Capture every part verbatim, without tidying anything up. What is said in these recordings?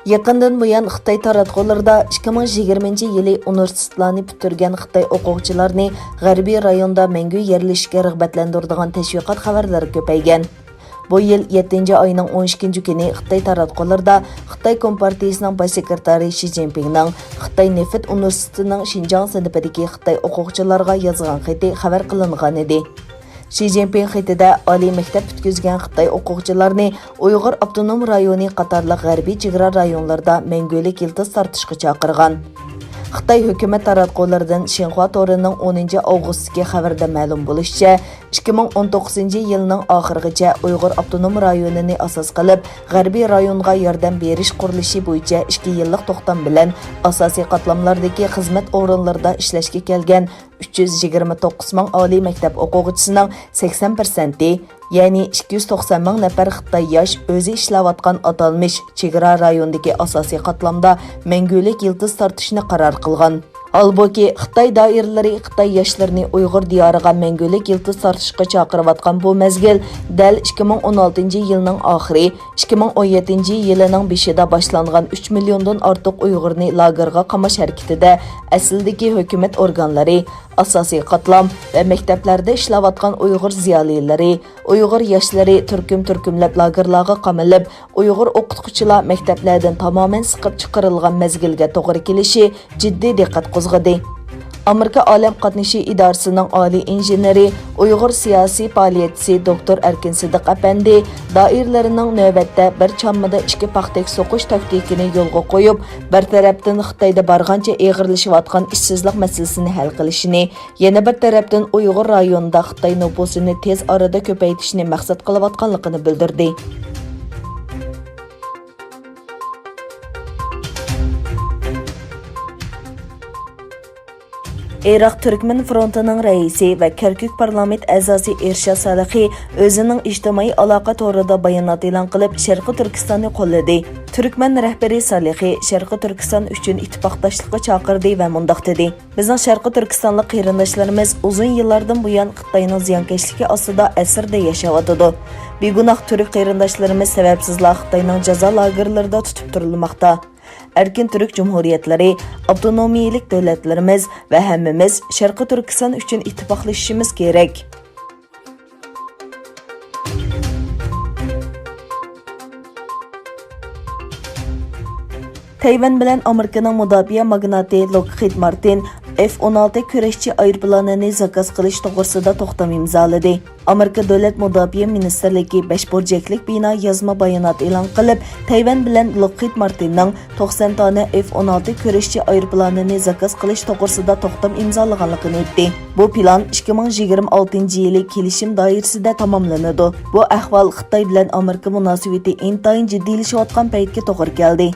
يېقىندىن بۇيان خىتاي تاراتقۇلىرىدا ئىككى مىڭ يىگىرمىنچى يىلى ئۇنىۋېرسىتېتلارنى پۈتتۈرگەن خىتاي ئوقۇغۇچىلارنى غەربىي رايوندا مەڭگۈ يەرلىشىشكە رىغبەتلەندۈرىدىغان تەشۋىقات خەۋەرلىرى كۆپەيگەن. بۇ يىل يەتتىنچى ئاينىڭ ئون ئىككىنچى كۈنى خىتاي تاراتقۇلىرىدا خىتاي كومپارتىيىسىنىڭ باش سېكرېتارى شى جىنپىڭنىڭ خىتاي نېفىت ئۇنىۋېرسىتېتىنىڭ شىنجاڭ سىنىپىدىكى خىتاي ئوقۇغۇچىلارغا يازغان خېتى خەۋەر قىلىنغانىدى. شى جىنپىڭ خېتىدە ئالىي مەكتەپ پۈتكۈزگەن خىتاي ئوقۇغۇچىلارنى ئۇيغۇر ئاپتونوم رايونى قاتارلىق غەربىي چېگرا رايونلىرىدا مەڭگۈلۈك يىلتىز تارتىشقا چاقىرغان. خىتاي ھۆكۈمەت تاراتقۇلىرىدىن شىنخۇا تورىنىڭ ئونىنچى ئاۋغۇستتىكى خەۋىرىدە مەلۇم بولۇشىچە، ئىككى مىڭ ئون توققۇزىنچى يىلنىڭ ئاخىرىغىچە ئۇيغۇر ئاپتونوم رايونىنى ئاساس قىلىپ، غەربىي رايونغا ياردەم بېرىش قۇرۇلۇشى بويىچە ئىككى يىللىق توختام بىلەن ئاساسىي قاتلاملاردىكى خىزمەت ئورۇنلىرىدا ئىشلەشكە كەلگەن ئۈچ يۈز يىگىرمە توققۇز مىڭ ئالىي مەكتەپ ئوقۇغۇچىسىنىڭ سەكسەن پىرسەنتى، يەنى ئىككى يۈز توقسان مىڭ نەپەر خىتاي ياش ئۆزى ئىشلەۋاتقان ئاتالمىش چېگرا رايونىدىكى ئاساسىي قاتلامدا مەڭگۈلۈك يىلتىز تارتىشنى قارار قىلغان. ھالبۇكى، خىتاي دائىرىلىرى خىتاي ياشلىرىنى ئۇيغۇر دىيارىغا مەڭگۈلۈك يىلتىز تارتىشقا چاقىرىۋاتقان بۇ مەزگىل دەل ئىككى مىڭ ئون ئالتىنچى يىلنىڭ ئاخىرى، ئىككى مىڭ ئون يەتتىنچى يىلىنىڭ بېشىدا باشلانغان ئۈچ مىليوندىن ئارتۇق ئۇيغۇرنى لاگېرغا قاماش ھەرىكىتىدە ئەسلىدىكى ھۆكۈمەت ئورگانلىرى، ئاساسىي قاتلام ۋە مەكتەپلەردە ئىشلەۋاتقان ئۇيغۇر زىيالىيلىرى، ئۇيغۇر ياشلىرى تۈركۈم-تۈركۈملەپ لاگېرلارغا قامىلىپ، ئۇيغۇر ئوقۇتقۇچىلار مەكتەپلەردىن تامامەن سىقىپ چىقىرىلغان مەزگىلگە توغرا كېلىشى جىددىي دىققەت قوزغىدى. ئامېرىكا ئالەم قاتنىشى ئىدارىسىنىڭ ئالىي ئىنژېنېرى، ئۇيغۇر سىياسىي پائالىيەتچىسى دوكتور ئەركىن سىدىق ئەپەندى دائىرىلىرىنىڭ نۆۋەتتە بىر چاممىدا ئىككى پاختەك سوقۇش تاكتىكىنى يولغا قويۇپ، بىر تەرەپتىن خىتايدا بارغانچە ئېغىرلىشىۋاتقان ئىشسىزلىق مەسىلىسىنى ھەل قىلىشىنى، يەنە بىر تەرەپتىن ئۇيغۇر رايونىدا خىتاي نوپۇسىنى تېز ئارىدا كۆپەيتىشنى مەقسەت قىلىۋاتقانلىقىنى بىلدۈردى. ئىراق تۈركمەن فرونتىنىڭ رەئىسى ۋە كەركۈك پارلامېنت ئەزاسى ئىرشاد سالىخى ئۆزىنىڭ ئىجتىمائىي ئالاقە تورىدا بايانات ئېلان قىلىپ، شەرقىي تۈركىستاننى قوللىدى. تۈركمەن رەھبىرى سالىخى شەرقىي تۈركىستان ئۈچۈن ئىتتىپاقداشلىققا چاقىردى ۋە مۇنداق دېدى: بىزنىڭ شەرقىي تۈركىستانلىق قېرىنداشلىرىمىز ئۇزۇن يىللاردىن بۇيان خىتاينىڭ زىيانكەشلىكى ئاستىدا ئەسىردە ياشاۋاتىدۇ. بىگۇناھ تۈرك قېرىنداشلىرىمىز سەۋەبسىزلا خىتاينىڭ جازا لاگېرلىرىدا تۇتۇپ تۇرۇلماقتا. ئەركىن تۈرك جۇمھۇرىيەتلىرى، ئاپتونومىيەلىك دۆلەتلىرىمىز ۋە ھەممىمىز شەرقىي تۈركىستان ئۈچۈن ئىتتىپاقلىشىشىمىز كېرەك. تەيۋەن بىلەن ئامېرىكىنىڭ مۇداپىئە ماگناتى لوكخىد مارتىن ئېف ئون ئالتە كۈرەشچى ئايروپىلانىنى زاكاز قىلىش توغرىسىدا توختام ئىمزالىدى. ئامېرىكا دۆلەت مۇداپىئە مىنىستىرلىكى بەش بۇرجەكلىك بىنا يازما بايانات ئېلان قىلىپ، تەيۋەن بىلەن لوكخىد مارتىننىڭ توقسان دانە ئېف ئون ئالتە كۈرەشچى ئايروپىلانىنى زاكاز قىلىش توغرىسىدا توختام ئىمزالىغانلىقىنى ئېيتتى. بۇ پىلان ئىككى مىڭ يىگىرمە ئالتىنچى يىلى كېلىشىم دائىرىسىدە تاماملىنىدۇ. بۇ ئەھۋال خىتاي بىلەن ئامېرىكا مۇناسىۋىتى ئىنتايىن جىددىيلىشىۋاتقان پەيتكە توغرا كەلدى.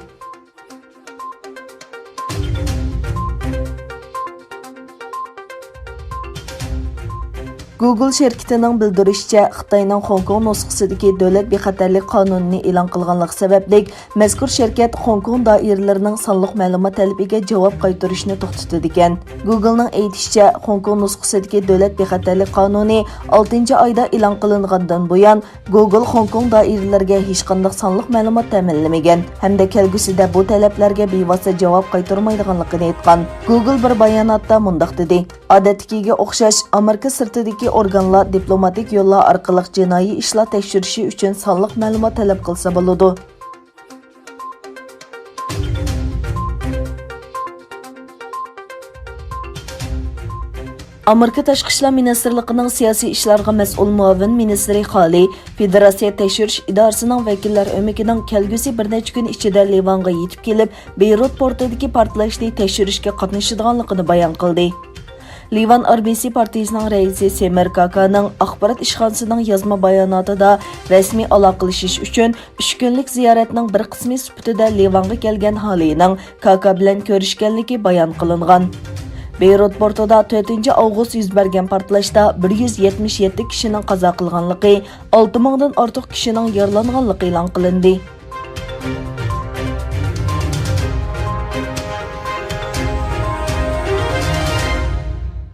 گۇگل شىركىتىنىڭ بىلدۈرۈشىچە، خىتاينىڭ خوڭكوڭ نۇسخىسىدىكى دۆلەت بىخەتەرلىك قانۇنىنى ئېلان قىلغانلىقى سەۋەبلىك، مەزكۇر شىركەت خوڭكوڭ دائىرىلىرىنىڭ سانلىق مەلۇمات تەلىپىگە جاۋاب قايتۇرۇشنى توختىتىدىكەن. گۇگلنىڭ ئېيتىشىچە، خوڭكوڭ نۇسخىسىدىكى دۆلەت بىخەتەرلىك قانۇنى ئالتىنچى ئايدا ئېلان قىلىنغاندىن بۇيان، گۇگل خوڭكوڭ دائىرىلىرىگە ھېچقانداق سانلىق مەلۇمات تەمىنلىمىگەن ھەمدە كەلگۈسىدە بۇ تەلەپلەرگە بىۋاسىتە جاۋاب قايتۇرمايدىغانلىقىنى ئېيتقان. گۇگل بىر باياناتتا مۇنداق دېدى: ئادەتتىكىگە ئوخشاش، ئامېرىكا سىرتىدىكى ئورگانلار دىپلوماتىك يوللار ئارقىلىق جىنايى ئىشلار تەكشۈرۈشى ئۈچۈن سانلىق مەلۇمات تەلەپ قىلسا بولىدۇ. ئامېرىكا تاشقى ئىشلار مىنىستىرلىقىنىڭ سىياسىي ئىشلارغا مەسئۇل مۇئاۋىن مىنىستىرى خالى فېدېراتسىيە تەكشۈرۈش ئىدارىسىنىڭ ۋەكىللەر ئۆمىكىنىڭ كەلگۈسى بىر نەچچە كۈن ئىچىدە لىۋانغا يېتىپ كېلىپ، بېيرۇت پورتىدىكى پارتلاشنى تەكشۈرۈشكە قاتنىشىدىغانلىقىنى بايان قىلدى. لىۋان ئارمىيىسى پارتىيىسىنىڭ رەئىسى سېمىر كاكانىڭ ئاخبارات ئىشخانىسىنىڭ يازما باياناتىدا رەسمىي ئالاقىلىشىش ئۈچۈن ئۈچ كۈنلۈك زىيارەتنىڭ بىر قىسمى سۈپىتىدە لىۋانغا كەلگەن خالىنىڭ كاكا بىلەن كۆرۈشكەنلىكى بايان قىلىنغان. بېيرۇت پورتىدا تۆتىنچى ئاۋغۇست يۈز بەرگەن پارتلاشتا بىر يۈز يەتمىش يەتتە كىشىنىڭ قازا قىلغانلىقى، ئالتە مىڭدىن ئارتۇق كىشىنىڭ يارىلانغانلىقى ئېلان قىلىندى.